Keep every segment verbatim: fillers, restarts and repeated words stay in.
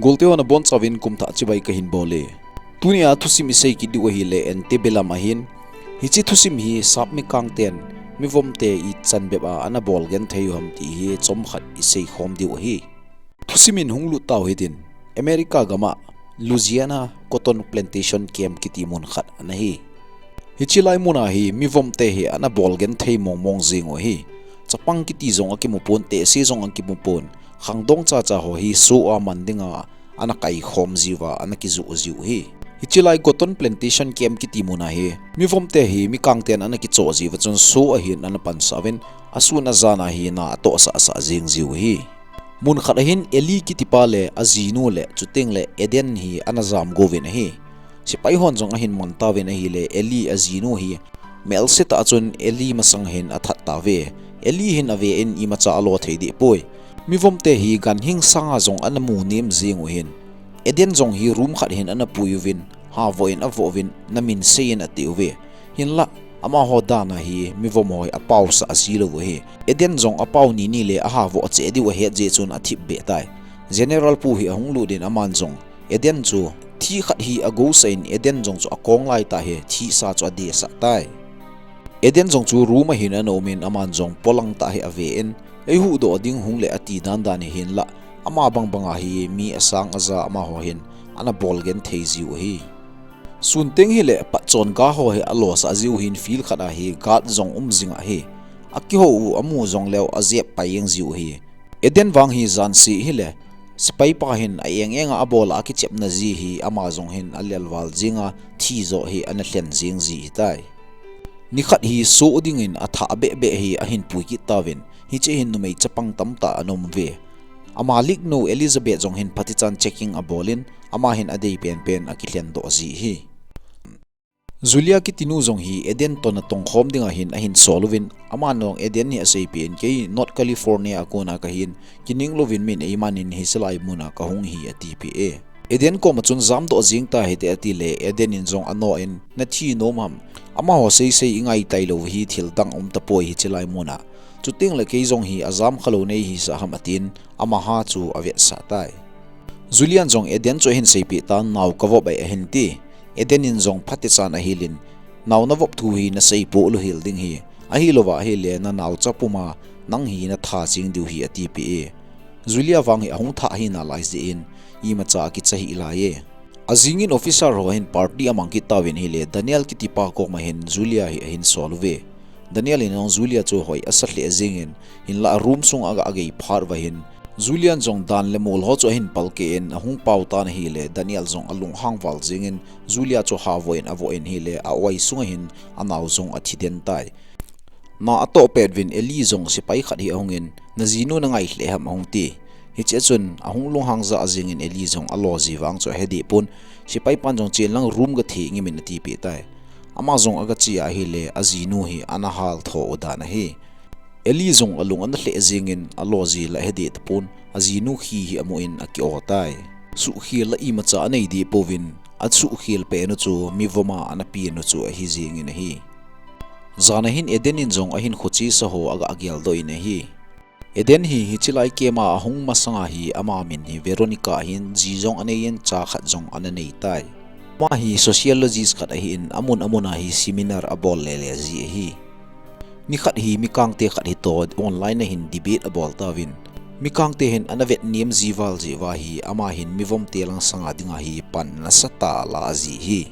Golte ho nabonchauvin kumthah chibai kahin bol e. Tunia thusim isei kit diu ahile Antebellum ahin. Hiche thusim hi sap mikangten mivomte ichan bep a ana bol genthei u ham ti hi chomkhat isei khom diu ahi. Thusim in hung lut tau hitin, America gam a Louisiana Cotton Plantation Camp kiti mun khat ana hi. Hiche lai mun a hi mivomte hi ana bol genthei mongmong jing u ahi. Chapang kiti jong akimu pon, tehse jong akimu pon. Khangdong chacha ho hi soh a man dinga ana kaikhom jiuva ana kijoh jiu ahi. Hiche lai Cotton Plantation Camp kiti mun a hi mivomte hi mikangten ana kichoh jiuva chun soh ahin ana pansah uvin, asun ajan a hi na atohsah sah jing jiu ahi. Mun khat ahin Ellie kitipa le ajinu le chuteng le Eden hi ana jamgo uvin ahi. Sepai hon jong ahin man tauvin ahile Ellie ajinu hi melse tah chun Ellie masang hin athat tauve. Ellie hin ave in imacha alo thei deh poi. Mivomte hi ganhing sanga jong ana mu nem jing u ahin. Eden jong hi room khat hin ana pui uvin, ha vo in avo uvin, namin sei in ati uve. Hinlah, amaho dan a hi mivom ho hi apaosah jilou u ahi. Eden jong apao nini le aha vo acheh diu ahet jeh chun athip beh tai. General pu hi ahung lut in aman jong Eden chu thi khat hi agousah in Eden jong chu akong lai tah hi thisa chu adesah tai. Eden jong chu room a hin ana um in aman jong polang tah hi ave in, eihuhdoh ding hung le ati dandan hi hinlah, ama bangbang a hi mi asang aja amaho hin ana bol genthei jiu ahi. Sunteng hile patchon ga ho hi alosah jiu hin field khat a hi guard jong um jing ahi. Akihou u amu jongleu ajep pai jeng jiu ahi. Eden vang hi jansi hile, sepai pa hin a eng eng a abol a akichepna ji hi ama jong hin alelval jing a thi joh hi ana lhen jing ji hitai. Nikhat hi soh dingin athah beh beh hi ahin pui kit tauvin, hiche hin numei chapang tamtah ana um uve. Ama liknu Elizabeth jong hin phatichan checking abol in, ama hin adei penpen akilhen doh ji ahi. Julia kitinu jong hi Eden toh natong khom dinga hin ahin sol uvin, aman jong Eden hi aseipeh in, kei North California a kona kahin, kining louvin min eiman in hiche lai mun a kahung hi atipeh e. Eden koma chun jamdoh jing tahite atile, Eden in jong anoh in, nathi nom ham? Amaho seisei ingai tailou hi thil dang um tapoi hiche lai mun a. Chuteng le kei jong hi ajam khalou nei hisah ham atin, amaha chu avetsah tai. Julian jong Eden chu ahin seipeh tan, nao kavop e ahin ti. Eden in jong phatichan ahil in, nao navop thu hi naseipoh lou hel ding hi. Ahilouva ahile nanaocha puma nang hi natha jeng diu hi atipeh e. Julia vang hi ahung thah hi nalai jeh in, imacha akicha hih lai e. Ajing in officer ho hin party amang kit tauvin ahile, Daniel kitipa koma hin Julia hi ahin sol uve. Daniel in jong Julia chu hoi asa lheh jeng in, hinlah room sung aga agei phat uva hin, Julian jong dan le mol ho chu ahin palkeh in, ahung pao tan ahile, Daniel jong alunghang val jeng in, Julia chu ha vo in avo in ahile, a-oi sunga hin anao jong athi den tai. Na atoh pet uvin Ellie jong sepai khat hi ahung in, najinu nangai lheh ham ahung ti. Hichea chun ahung lunghang jah jeng in Ellie jong alo ji vang chu ahedeh pon, sepai pan jong chen lang room gatheh ngim in atipeh tai. Ama jong agache a ahile ajinu hi ana hal tho u dan ahi. Ellie jong alung ana lheh jeng in alo ji la ahedeh tapon, ajinu khi hi amu in aki-o tai. Suhkhel la imacha anei deh pouvin, asuhkhel pen u chu mivom a ana pen u chu ahi jeng in ahi. Jan a hin Eden in jong ahinkho chesa ho aga ageldoh in ahi. Eden hi hiche lai camp a ahung masanga hi ama min hi Veronica ahin, ji jong anei in cha khat jong ana nei tai. Ama hi sociologist khat ahin, amun amun a hi seminar abol lele ji ahi. Nikhat hi mikangte khat hitoh online a hin debate abol tauvin, mikangte hin ana vet nem ji val jeh uva hi ama hin mivomte lang sanga dinga hi pan nasatah a ala ji ahi.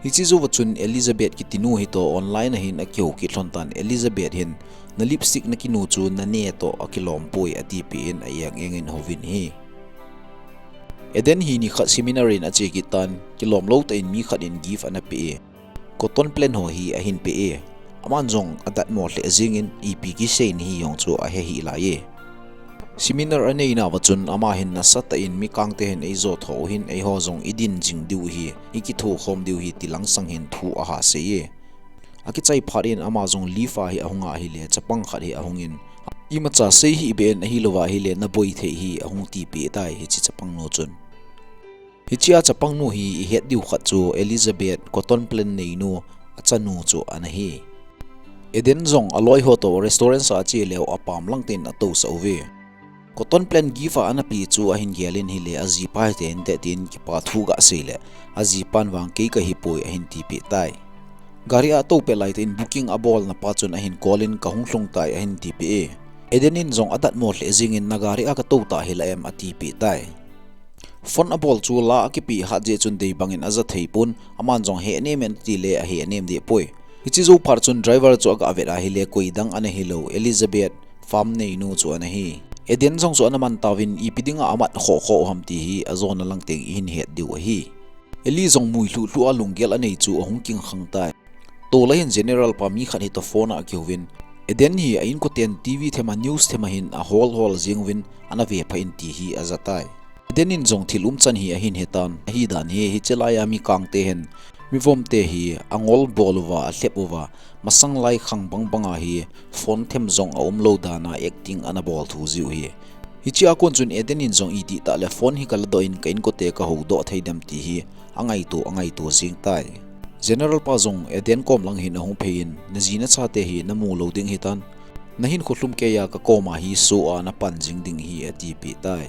Hiche jouva chun Elizabeth kitinu hitoh online a hin akihou kit lhon tan, Elizabeth hin, na lipstick nakinu chu nane toh akilom poi atipeh in a-eng eng in ahouvin ahi. Eden hi nikhat seminar in ache kit tan, kilom lou tah in mi khat in gift ana peh e. Cotton plant ho hi ahin peh e. Aman jong adatmo lheh jeng in ipi kisei nahi jong chu ahe hih lai e. Seminar aneina uva chun ama hin nasatah in mikangte hin eijo tho u hin eiho jong idin jing diu hi, ikitho khom diu hi ti langsang hin thu aha sei e. Akichai phat in ama jong lift a hi ahung a ahile chapang khat hi ahung in, imacha sei hih beh in, ahilouva ahile naboi thei hi ahung tipeh tai hiche chapangnu chun. Hichea chapangnu hi ihet diu khat chu Elizabeth, cotton plant neinu, achanu chu ana hi. Eden jong aloi ho toh restaurant a ache leu apam lang tah in atousah uve. Cotton plant gift a ana pe chu ahin gel in ahile, ajipa hite hinte tin kipa thu aga sei le, ajipan vang kei kahi poi ahin tipeh tai. Gari a atoupeh laitah in booking abolna pa chun ahin call in kahung lhung tai ahin tipeh e. Eden in jong adatmo lheh jingin na gari a katou ta hila em atipeh tai. Phone abol chu la akipe hat jeh chun dei bangin aja thei pon, aman jong he nem in atile ahe nem deh poi. Hiche jou phat chun driver chu aga vet ahile koi dang ana hilou, Elizabeth, farm neinu chu ana hi. Eden jong chu ana man tauvin ipi dinga amat khoh khoh u ham ti hi ajona lang teng ihin het diu ahi. Eli jong mui lhuh lhuh a lunggel anei chu ahung kingkhang tai. Tolai hin General pa mi khat hi toh phone a akihouvin, Eden hi a inkoten TV thema news thema hin ahol hol jing uvin ana ve pha in ti hi aja tai. Eden in jong thil umchan hi ahin hetan, ahidan hi hiche laiya mi kangte hin, mivomte hi angol bol uva, alhep uva, masang lai khang bang banga hi phone them jong aumlou dana acting ana bol thu jiu hi. Hichea kon chun Eden in jong itih tah le phone hi kaladoh in ka inkote kahoudoh thei dem ti hi angaito, angaito jing tai. General pa jong Eden kom lang hin ahung phei in, naji nachate hi namu lou ding hitan, nahinkho lhum keiya kakoma hi soh a napan jing ding hi atipeh tai.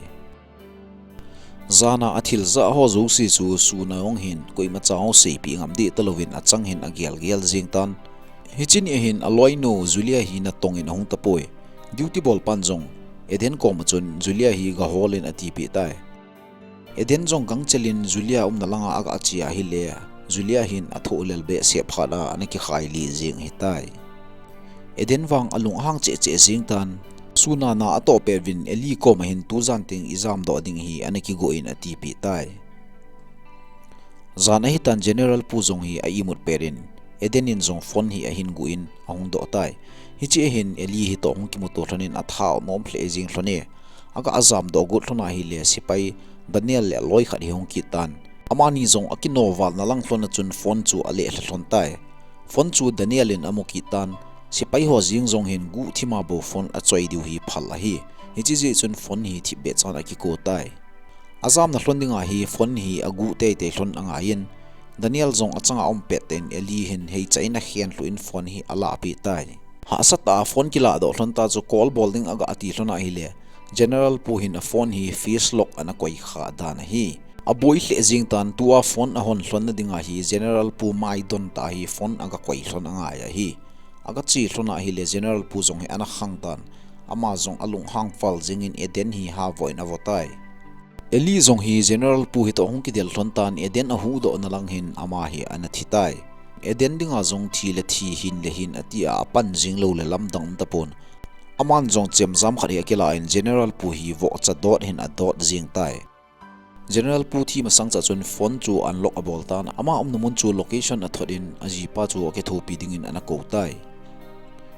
Jana athil jah ho jouse chu Suna jong hin koimacha ho seipeh ngam deh talouvin achang hin agel gel jing tan. Hiche nia hin aloinu Julia hi natong in ahung tapoi. Duty bol pan jong Eden koma chun Julia hi gahol in atipeh tai. Eden jong gangchel in Julia umna langa aga che ahile, Julia hin athoh lel behseh phat a ana kikhai lih jeng ahitai. Eden vang alunghang cheh cheh jeng tan, Suna na atoh pet uvin Eli koma hin tujan teng ijamdoh ding hi ana kigo in atipeh tai. Jan ahitan General pu jong hi a imut pet in, Eden in jong phone hi ahin gu in ahung doh tai. Hichea hin Eli hitoh hung kimuto lhon in atha nom lheh jeng lhon e. Aga jamdoh got lhon ahile sepai Daniel le aloi khat hi hung kit tan. Amani jong akinovalna lang lhon a chun phone chu aleh lha lhon tai. Phone chu Daniel in amu kit tan. Sepai ho jeng jong hin guhthima bou phone achoi diu hi phal ahi. Hiche jeh chun phone hi thipbeh chan akiko tai. Ajamna lhon dinga hi phone hi aguh teitei lhon angaiyin, Daniel jong achanga aum pet tah in Eli hin heicha in akhen lhuh in phone hi alahpeh tai. Hahsatah a phone kilahdoh lhon ta chu call bol ding aga ti lhon ahile, General pu hin aphone hi fist lock ana koi kha dan ahi. Aboi lheh jeng tan, tua phone ahon lhon na dinga hi General pu maidon tah hi phone aga koi lhon angai ahi. Aga che lhon ahile General pu jong hi ana khang tan, ama jong alunghang val jeng in Eden hi havoh in avo tai. Eli jong hi General pu hitoh hung kidel lhon tan, Eden ahuhdoh na lang hin ama hi ana thi tai. Eden dinga jong thi le thi, hin le hin ati a apan jing lou le lamdang um tapon. Aman jong chemjam khat hi akilah in General pu hi vohcha dot hin adot jeng tai. General pu thi masang cha chun phone chu unlock abol tan, ama umna mun chu location athot in ajipa chu akithopi dingin ana kou tai.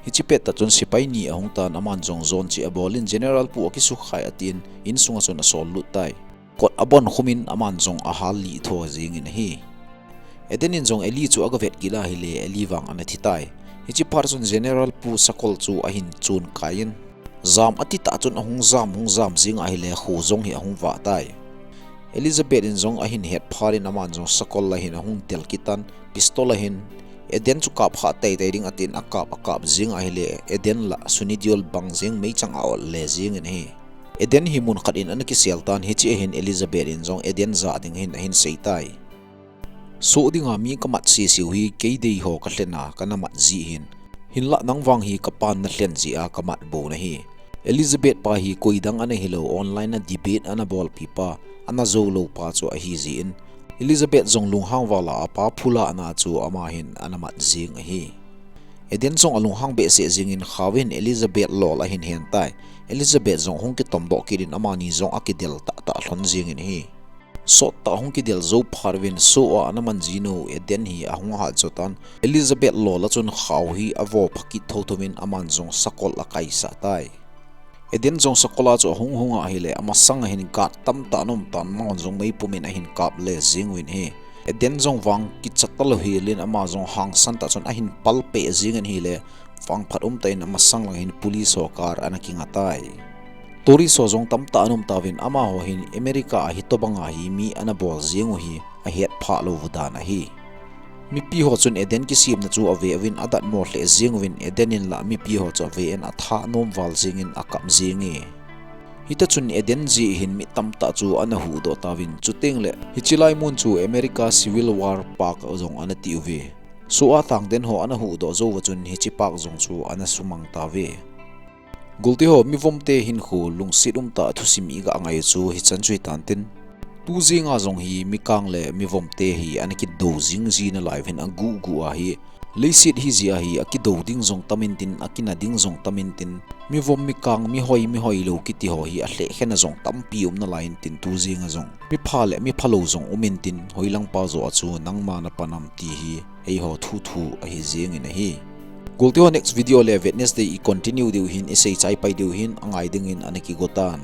Hiche pet tah chun sepai ni ahung tan, aman jong jon cheh abol in General pu akisukhai atin, insunga chun asol lut tai. Kot abon khum in aman jong ahal lih tho jeng in ahi. Eden in jong Eli chu aga vet kit ahile Eli vang ana thi tai. Hiche phat chun General pu sakol chu ahin chun kai in, jam ati tah chun ahung jam, hung jam jeng ahile kho jong hi ahung vah tai. Elizabeth in jong ahin het phat in aman jong sakol a hin ahung del kit tan, pistol a hin Eden chu kap kha teitei ding atin akap, akap jeng ahile Eden lah suni diol bang jeng meichang a ol le jeng in ahi. Eden hi mun khat in ana kisel tan, hichea hin Elizabeth in jong Eden ja ding hin ahin sei tai. Soh dinga mi kamat sese u hi kei deiho kalhen a kana mat jeh hin. Hinlah nang vang hi kapan nalhen jeh a kamat bou nahi. Elizabeth pa hi koi dang ana hilou, online a debate ana bolpi pa, ana jou lou pa chu ahi jeh in, Elizabeth jong lunghang val a apa phulahna chu ama hin ana mat jeng ahi. Eden jong alunghang behseh jeng in khaovin Elizabeth lol ahin hen tai. Elizabeth jong hung kitomdoh kit in amani jong akidel tahtah lhon jeng in ahi. Sottah hung kidel jou phat uvin soh a ana man jinu Eden hi ahung hat jo tan, Elizabeth lol a chun khao hi avo pha kit thotho in aman jong sakol akaisah tai. Eden jong sakol a chu ahung hung ahile, amasang a hin guard tamtah ana um tan, amahon jong meipum in ahin kap le jeng uvin ahi. Eden jong vang kicha talou hel in ama jong hangsan tah chun ahin pal peh jeng in ahile, vangphat umtah in amasang lang hin police ho car ana kinga tai. Tourist ho jong tamtah ana um tauvin, amaho hin America a hitobang a hi mi ana bol jeng u hi ahet phah lou u dan ahi. Mipi ho chun Eden kisemna chu ave uvin adatmo lheh jeng uvin, Eden in lah mipi ho chu ave in atha nom val jeng in akap jeng e. Hita chun Eden jeh hin mi tamtah chu ana huhdoh tauvin, chuteng le hiche lai mun chu America Civil War Park jong ana tiuve. Soh a thangden ho ana huhdoh jouva chun hiche park jong chu ana sumang tauve. Golteho, mivomte hinkho lungset umtah thusim iga ngai chu hichan chu hitan tin, tujenga jong hi mikang le mivomte hi ana kidou jing ji nalai uvin, aguh guh a hi leiset hijeh a hi akidou ding jong tam intin, akina ding jong tam intin, mivom mikang, mihoi mihoilou kiti ho hi alhehkhen a jong tampi um nalai intin, tujenga jong mipha le miphalou jong um intin, hoilang pa joh a chu nangma napan am ti hi eiho thuthu ahi jengin ahi. Golteho, next video le Wednesday i continue diu hin, isei chaipai diu hin, angai dingin ana kigo tan.